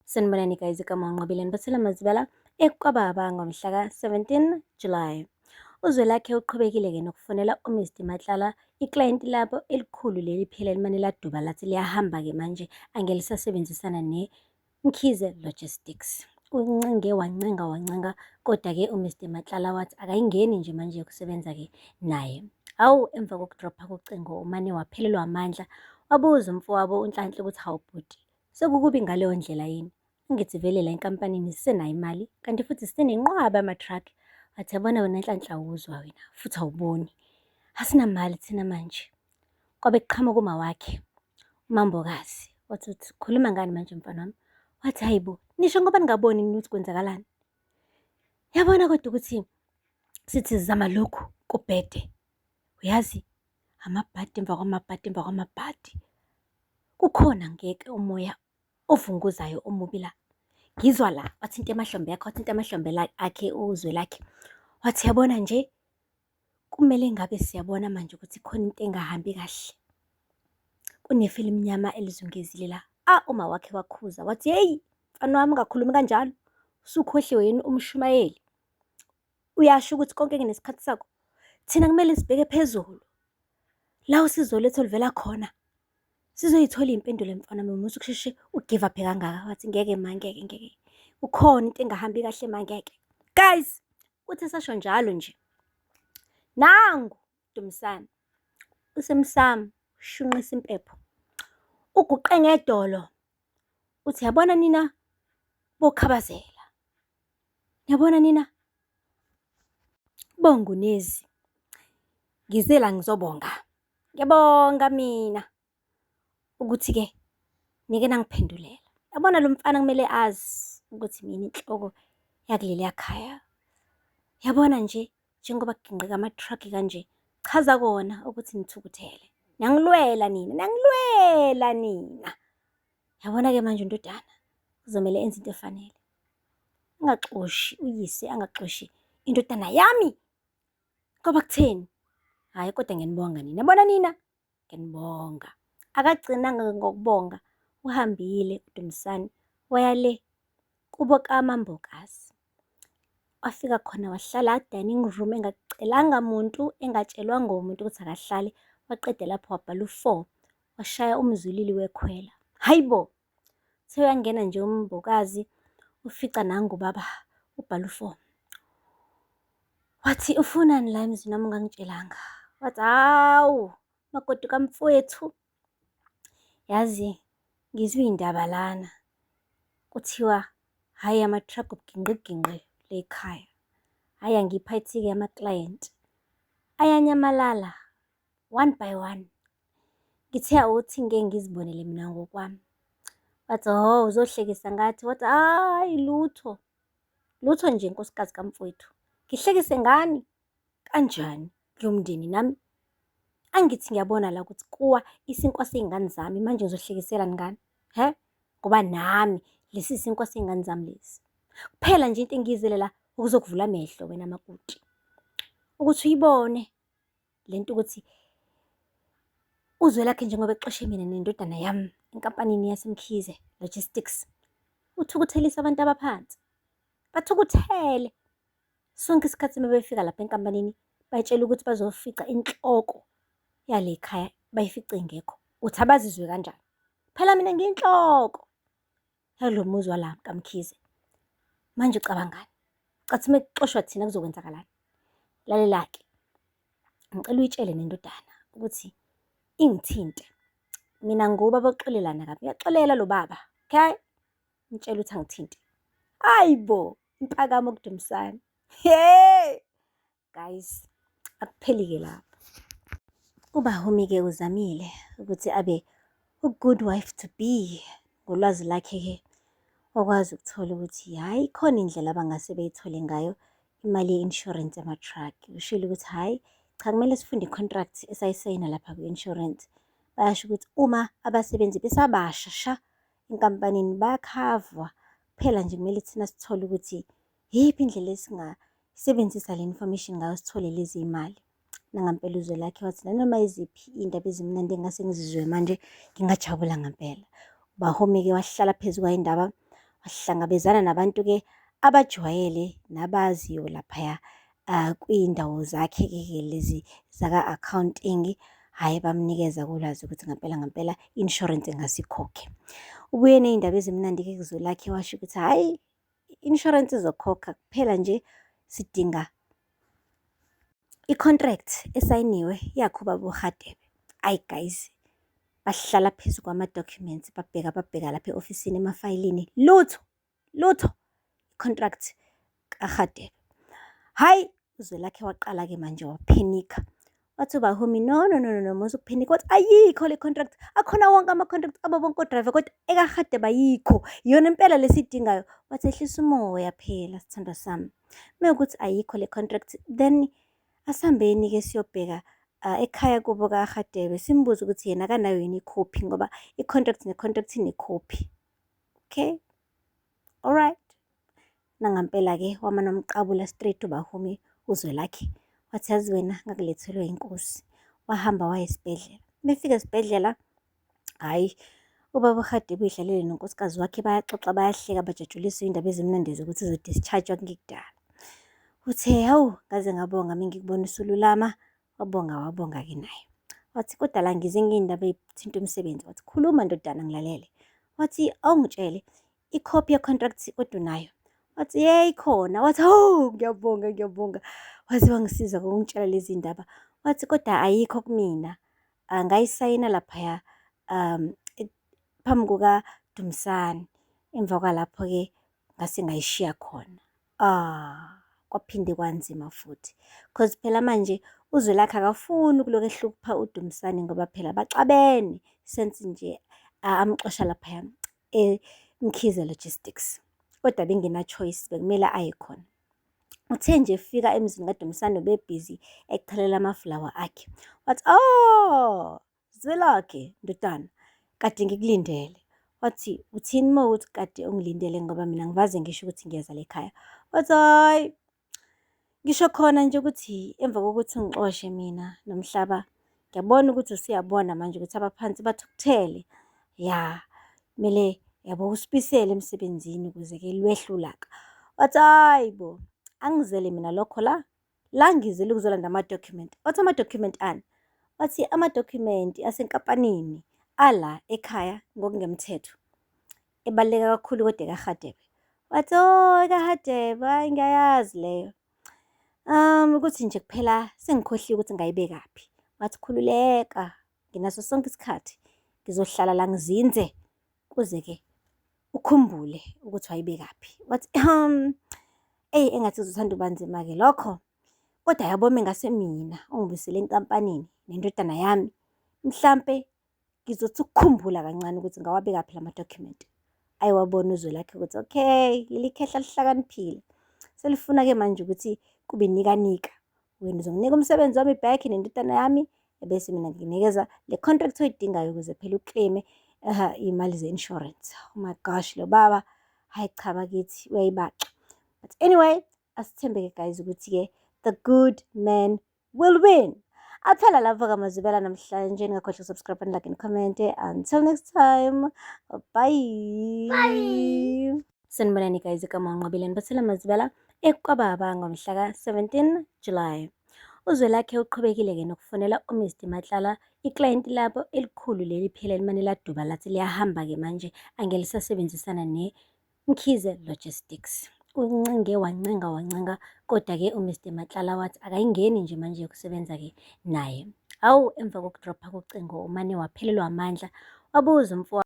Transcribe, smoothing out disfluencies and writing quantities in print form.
Sanibonani guys, igama uNqobile Nibasela Mazibela ekwababa ngomhla ka-17 July. Uzwelakhe uqhubekile-ke nokufonela uMr Matlala, iklayenti labo elikhulu leli phela elimane laduba lathi liyahamba-ke manje angeke lisasebenzisana neMkhize Logistics. Uncenge wancenga wancenga kodwa-ke uMr Matlala wathi akayingeni nje manje yokusebenza-ke naye. Hawu, emva kokudropha kocingo umane waphelelwa amandla, wabuza umfowabo uNhlanhla ukuthi hawu bhuti, sekukubi ngaleyo ndlela yini? Angithi vele la enkampanini sisenayo imali kanti futhi sisenenqwaba yama-truck. Wathi yabona wena Nhlanhla awuzwa wena futhi awuboni. Asinamali thina manje. Kwabe kuqhamuka uma wakhe, uMambokazi. Wathi uthi khuluma ngani manje mfana wami? Wathi hayi bo, nisho ngoba ningaboni nini ukuthi kwenzakalani? Yabona kodwa ukuthi sithi sizama lokhu kubhede. Uyazi amabhadi emva kwamabhadi emva kwamabhadi. Kukhona ngeke umoya ovunguzayo omubi la. Ngizwa la, wathinta emahlombe akhe, wathinta emahlombe akhe uzwe lakhe. Wathi yabona nje, kumele ngabe siyabona manje ukuthi khona into engahambi kahle. Kunefu elimnyama elizungezile la. Ah, uma wakhe wakhuza wathi, hheyi mfana wami ungakhulumi kanjalo, usukhohliwe yini umshumayeli? Uyasho ukuthi konke kunesikhathi sako. Thina kumele sibheke phezulu la usizo lwethu oluvela khona. Sizoyithola iy'mpendulo mfana wami, musa ukusheshe u-give up kangaka. Wathi ngeke ma, ngeke ngeke, kukhona into engahambi kahle ma, ngeke. Guys, uthi esasho njalo nje, nangu Dumisani usemsamo ushunqisa impepho, uguqe ngedolo, uthi yabona nina boKhabazela, yabona nina boNgunezi, ngize la ngizobonga. Ngiyabonga mina ukuthi-ke nike nangiphendulela. Yabona lo mfana kumele azi ukuthi mina inhloko yakuleliya khaya. Yabona nje njengoba kugingqika ama-truck kanje, chaza kona ukuthi nithukuthele. Niyangilwela nina, niyangilwela nina. Yabona-ke manje undodana kuzomele enze into efanele. Angaxoshi uyise, angaxoshi indodana yami. Ngoba kutheni? Hhayi kodwa ngiyanibonga nina. Yabona nina? Ngiyanibonga. Akagcinanga ngokubonga, uhambile uDumisani waya le kubo kaMambokazi. Wafika khona wahlala dining room engacelanga muntu, engatshelwanga umuntu ukuthi akahlale. Waqeda lapho wabhala u-four, washaya umzwilili wekhwela. Hhayi bo! Uthe uyangena nje uMbokazi, ufica nangu ubaba ubhala u-four. Wathi ufunani la emzini wami ungangitshelanga? Wathi hawu makoti kamfowethu, yazi ngizwe iy'ndaba lana kuthiwa hhayi ama-truck ubugingqigingqi la ekhaya. Hhayi angiyiphathi-ke amaklayenti, ayanyamalala one by one. Ngithe awuthi ngike ngizibonele mina ngokwami. Wathi hho uzohlekisa ngathi, wathi hhayi lutho, lutho nje nkosikazi kamfowethu. Ngihlekise ngani? Kanjani? Ngiyomndeni nami. Angithi ngiyabona la ukuthi kuwa isinkwa sey'ngane zami, manje ngizohlekiselani ngani? Hhe? Ngoba nami lesi sinkwa sey'ngane zami lesi. Kuphela nje into engiyizele la ukuzokuvula amehlo wena makoti. Ukuthi uyibone le nto ukuthi uZwelakhe njengoba exoshe mina nendodana yami enkampanini yaseMkhize Logistics, uthukuthelisa abantu abaphansi. Bathukuthele. Sonke isikhathi uma befika lapha enkampanini bayitshelwa ukuthi bazofica inhloko yale khaya bayifice ingekho. Uthi abazizwe kanjani? Phela mina ngiyinhloko yalo muzi wala kaMkhize. Manje ucabangani? Cathi uma kuxoshwa thina kuzokwenzakalani? Lalela-ke, ngicela uyitshele nendodana ukuthi ingithinte. Mina ngiwubaba oxolelana kabi. Uyaxolela lo baba, okay? Ngitshela ukuthi angithinte. Hayi bo, impakamo kuDumisani. Hey! Guys, akupheli-ke lapho. UBahumi-ke uzamile ukuthi abe u-good wife to be. Ngolwazi lakhe-ke wakwazi ukuthola ukuthi hhayi khona indlela abangase beyithole ngayo imali ye-insurance yama-truck. Ushilo ukuthi hhayi cha kumele sifunde i-contract esayisayina lapha kwi-insurance. Bayasho ukuthi uma abasebenzi besabasha sha enkampanini bayakhavwa, kuphela nje kumele thina sithole ukuthi iyiphi indlela esingasebenzisa le information ngayo sithole lezi y'mali. Nangampela uZwelakhe wathi nanoma yiziphi iy'ndaba ezimnandi engingase ngizizwe manje ngingajabula ngampela. UBahumi-ke wahlala phezu kwayo indaba, Wahlangabezana nabantu-ke abajwayele nabaziyo laphaya kwiy'ndawo zakhe-ke lezi zaka-accounting. Hhayi, bamnikeza ulwazi ukuthi ngampela ngampela i-insurance ingase ikhokhe. Ubuye ney'ndaba ezimnandi-ke kuZwelakhe washo ukuthi hhayi, i-insurance izokhokha kuphela nje sidinga i-contract esayiniwe yakhe ubaba uRhadebe. Ayi guys, bahlala phezu kwama-documents, babheka babheka lapha e-ofisini emafayilini, lutho, lutho, i-contract kaRhadebe. Hhayi, uZwelakhe waqala-ke manje waphenikha. Wathi uBahumi, no, no, no, no, no, musa ukuphenikha. Wathi ayikho le contract, akhona wonke ama-contract abo bonke o-driver kodwa ekaRhadebe ayikho. Iyona impela le esiyidingayo. Wathi ehlisa umoya phela sithandwa sami. Mewukuthi ayikho le contract, then asihambeni-ke siyobheka ekhaya kubo kaRhadebe simbuze ukuthi yena akanayo yini ikhophi ngoba i-contract ne-contract inekhophi. Okay, alright. Nangampela-ke wamane wamqabula straight uBahumi uZwelakhe. Wathi yazi wena ngakulethelwa inkosi. Wahamba waya esibhedlela. Befika esibhedlela, hhayi, ubaba uRhadebe uyihlalele nonkosikazi wakhe bayaxoxa bayahleka bajatshuliswa iy'ndaba ezimnandi zokuthi uzo-discharge-wa kungekudala. Uthe, hawu, ngaze ngabonga mengikubona usululama. Wabonga wabonga-ke naye. Wathi kodwa la ngize ngey'ndaba ey'thinta umsebenzi. Wathi khuluma ndodana ngilalele. Wathi awungitshele ikhophi ye-contract kodwa unayo? Wathi yey ikhona. Wathi hawu ngiyabonga ngiyabonga. Waze wangisiza ngokungitshela lezi ndaba. Wathi kodwa ayikho kumina. Ngayisayina laphaya phambi kukaDumisani. Emva kwalapho-ke ngase ngayishiya khona. Ah, kwaphinde kwanzima futhi. Cause phela manje uZwelakhe akafuni ukulokhu ehlupha uDumisani ngoba phela baxabene since nje amxosha laphaya eMkhize Logistics. Kodwa bengena choice, bekumele aye khona. Uthe nje efika emzini kaDumisani ubebhizi echelela amafulawa akhe. Wathi, oh, Zwelakhe ndodana, kade ngikulindele. Wathi, uthini uma ukuthi kade ungilindele ngoba mina ngivaze ngisho ukuthi ngiyeza la ekhaya. Wathi, hhayi, ngisho khona nje ukuthi emva kokuthi ungixoshe mina nomhlaba, ngiyabona ukuthi usuyabona manje ukuthi abaphansi bathukuthele. Ya, kumele yabo usibuyisele emsebenzini ukuze-ke lwehle ulaka. Wathi, hhayi bo, angizele mina lokho la, la ngizele ukuzolanda ama-document. Wathi ama-document ani? Wathi ama-document asenkampanini ala ekhaya ngokungemthetho. Ebaluleke kakhulu kodwa ekaRhadebe. Wathi, oh, ekaRhadebe, hhayi ngiyayazi leyo. Ukuthi nje kuphela sengikhohliwe ukuthi ngayibekaphi. Wathi khululeka, nginaso sonke isikhathi. Ngizohlala la ngizinze kuze-ke ukhumbule ukuthi wayibekaphi. Wathi, eyi engathi kuzothanda ukuba nzima-ke lokho. Kodwa yabo mengase mina ungibuyisele enkampanini nendodana yami, mhlampe ngizothi ukukhumbula kancane ukuthi ngawabekaphi lama-document. Ayiwabona uZwelakhe ukuthi okay, leli khehla lihlakaniphile. Selifuna-ke manje ukuthi kube nika nika. Wena uzonginika umsebenzi wami back nendodana yami, ebese mina ngikunikeza le contract oyidingayo ukuze phela u-claim-e iy'mali ze-insurance. Oh my gosh, lo baba, hhayi cha bakithi uyayibaxa. But anyway, asithembe-ke guys ukuthi-ke the good man will win. Aphela lapho kaMazibela namhlanje. Ningakhohlwa subscribe and like and comment. Until next time, bye. Bye. Sanibonani guys, igama uNqobile Bathela Mazibela ekwababa ngomhla ka-17 July. UZwelakhe uqhubekile-ke nokufonela uMr Matlala, iklayenti labo elikhulu leli phela elimane laduba lathi liyahamba-ke manje angeke lisasebenzisana neMkhize Logistics. Uncenge wancenga wancenga, kodwa-ke uMr Matlala wathi akayingeni nje manje yokusebenza-ke naye. Hawu, emva kokudropha kocingo umane waphelelwa amandla, wabuza umfowabo.